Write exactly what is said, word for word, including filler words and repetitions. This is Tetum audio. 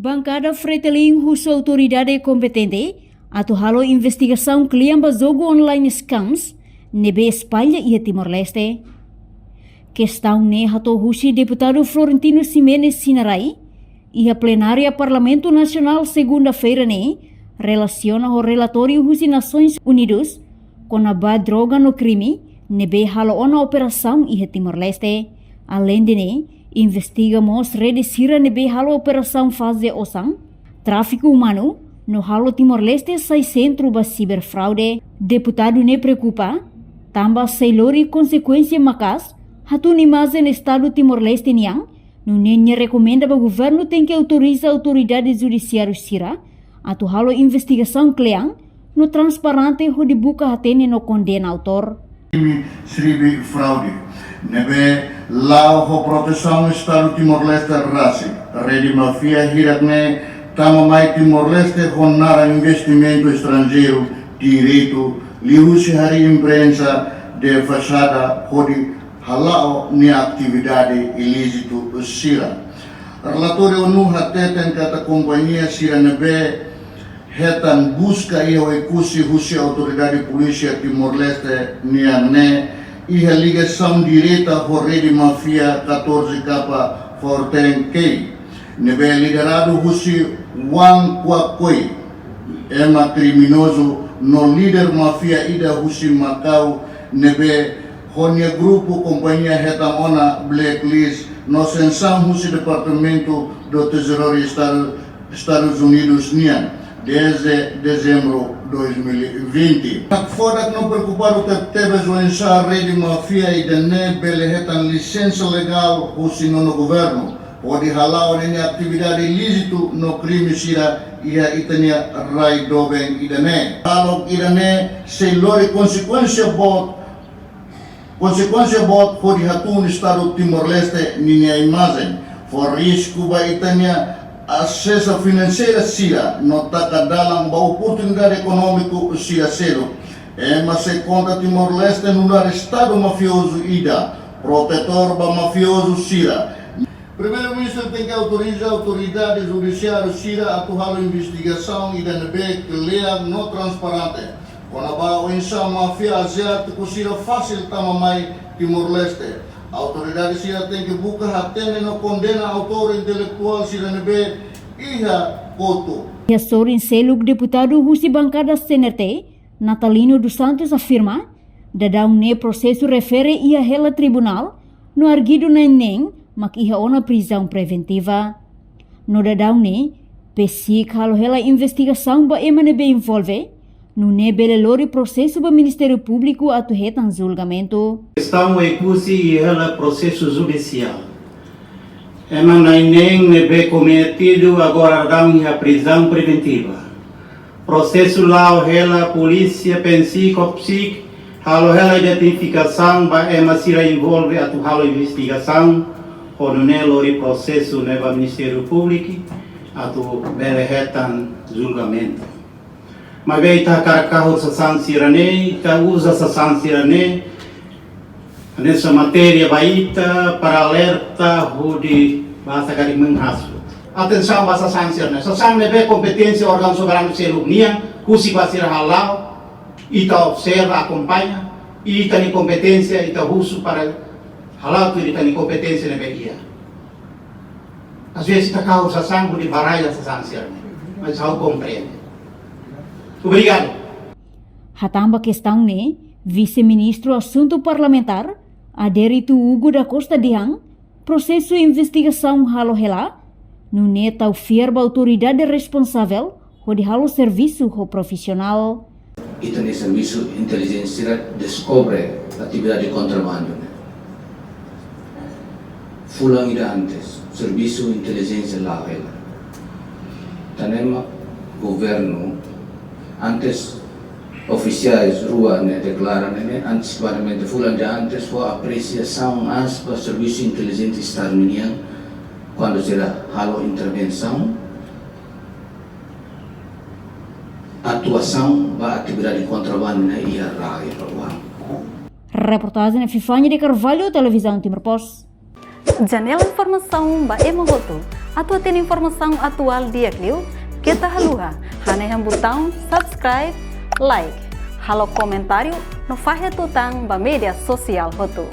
Bankada Fretilin husu autoridade kompetente atu halo investigasaun kle'an ba jogu online scams ne'ebé espalla iha Timor-Leste. Kestaun ne'e hato'o husi deputadu Florentino Ximenes Sinarai iha plenária Parlamentu Nasionál segunda-feira ne'e, relasiona ho relatóriu husi Nasoins Unidas kona-ba droga no krime ne'ebé halo ona operasaun iha Timor-Leste. Aleinde ne'e, investiga mós rede sira ne'ebé halo operasaun faze osan, tráfiku umanu, no halo Timor-Leste sai sentru ba siberfraude. Deputadu ne'e preokupa tanba sei lori konsekuénsia maka'as hatún imajen Estadu Timor-Leste nian, nune'e nia rekomenda ba governu tenke autoriza autoridade judisiáriu sira atu halo investigasaun kle'an no transparente hodi buka hatene no kondena autór. Krime siberfraude ne'ebé la'o ho protesaun Estadu Timor-Leste rasik. Rede máfia hirak ne'e tama mai Timor-Leste ho naran investimentu estranjeiru diretu, liuhusi harii imprensa de fachada hodi hala'o nia atividade ilízitu sira. Relatóriu ONU hateten katak kompañia sira ne'ebé hetan buska iha Oekusi husi autoridade polísia Timor-Leste nian ne'e iha ligasaun direta ho rede máfia catorze K Forten K, ne'ebé lideradu husi Wang Kuakoi, ema kriminozu no líder máfia ida husi Makau, ne'ebé ho nia grupu kompañia hetan ona blacklist no sansaun husi Departamento do Tesouro Estadu, Estadus Unidus nian, dezde dezembru dois mil e vinte. Hakfodak no preokupadu tebetebes oinsá rede máfia ida-ne'e bele hetan lisensa legál husi nonu governu hodi hala'o ninia atividade ilízitu no krime sira iha ita-nia rai doben ida-ne'e. Hahalok ida-ne'e sei lori konsekuénsia boot, konsekuénsia boot hodi hatún Estadu Timor-Leste ninia imajen, fó risku ba ita-nia asesu finanseira sira no taka dalan ba oportunidade ekonómiku sira seluk. Ema sei kontra Timor-Leste nu'udar Estadu mafiozu ida, protetór ba mafiozu sira. Primeiru-Ministru tenke autoriza autoridade judisiáriu sira atu halo investigasaun ida ne'ebé kle'an no transparente kona-ba oinsá máfia aziátiku sira fasil tama mai Timor-Leste. Autoridade sira tenke buka hatene no kondena autór intelektuál sira ne'ebé iha kotuk. Iha sorin seluk, deputadu husi bankada C N R T, Natalino dos Santos, afirma daudaun ne'e prosesu refere iha hela tribunál, no arguidu na'in neen mak iha ona prizaun preventiva. No daudaun ne'e, PCIC halo hela investigasaun ba ema ne'ebé envolve, nune'e bele lori prosesu ba Ministériu Públiku atu hetan julgamentu. Kestaun Oekusi iha hela prosesu judisiál. Ema na'in neen ne'ebé kometidu agora daudaun iha prizaun preventiva. Prosesu la'o hela, polísia, PCIC ho PCIC halo hela identifikasaun ba ema sira envolve atu halo investigasaun, hodi nune'e lori prosesu ne'e ba Ministériu Públiku atu bele hetan julgamentu. Maibé ita hakarak kahur sasán sira-ne'e, ita uza sasán sira-ne'e hanesan matéria ba ita para alerta hodi basa karik menghasut. Atensaun ba sasán sira-ne'e. Sasán ne'ebé kompeténsia órgaun soberanu seluk nian, husik ba sira hala'o, ita observa, akompaña, ita-nia kompeténsia, ita husu para hala'o tuir ita-nia kompeténsia ne'ebé iha. Às vezes ita kahur sasán hodi baralla sasán sira-ne'e. Mas ha'u komprende. Obrigadu. Hatán ba kestaun ne'e, Vise-Ministru Asuntu Parlamentár, Adérito Hugo da Costa dehan, prosesu investigasaun halo hela, nune'e tau fiar ba autoridade responsavel hodi halo servisu ho profisionál. Ita-nia servisu intelijénsia sira deskobre atividade kontrabandu ne'e fulan ida antes, servisu intelijénsia la'o hela. Tan ne'e mak governu, antes ofisiais rua ne'e deklara ne'e, ne'e antesipadamente fulan ida antes fó apresiasaun aas ba servisu intelijénsia Estadu nian, kuandu sira halo intervensaun, atuasaun ba atividade kontrabandu ne'e iha rai Rawan. Reportajen Epifania de Carvalho, Televizaun Timor Post. Janela informasaun ba ema hotu. Atu hatene informasaun atuál di'ak liu, keta haluha hanehan butaun subscribe, like, halo komentáriu no fahe tutan ba média sosiál hotu.